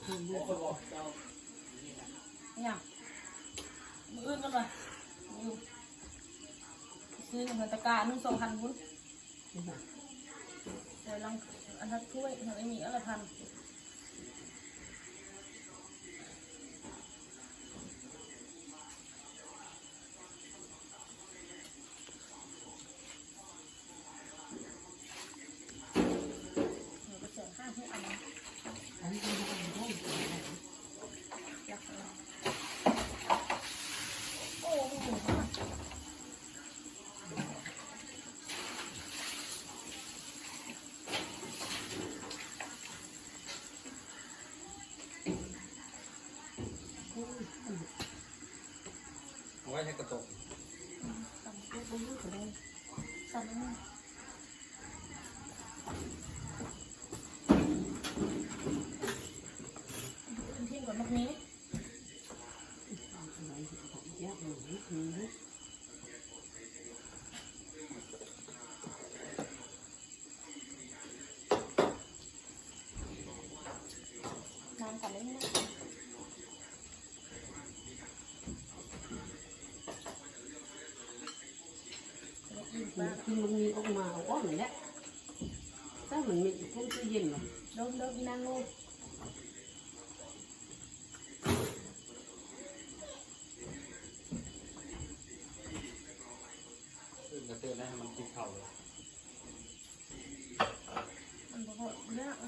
ຫຍັງ? ມື້ອື່ນກ່ອນວ່າ ຢູ່ ຊື້ໜຶ່ງ ຕະກະໜຶ່ງ ສອງພັນພຸ້ນ. ໂອ້ຍ ລັງ ອັນນັ້ນຖ້ວຍ ອັນນີ້ອັນລະພັນ. ເອົາໄວ້ໃຫ້ກະຕົກ. ນ້ຳກັນເລີຍ ກິນມັນມີອອກມາ ເອົາອອກນັ້ນແຫຼະ. ຖ້າມັນມີ ຕ້ມຕູ້ເຢັນຫວາ? ດົມໆ ອີນາງໂງ.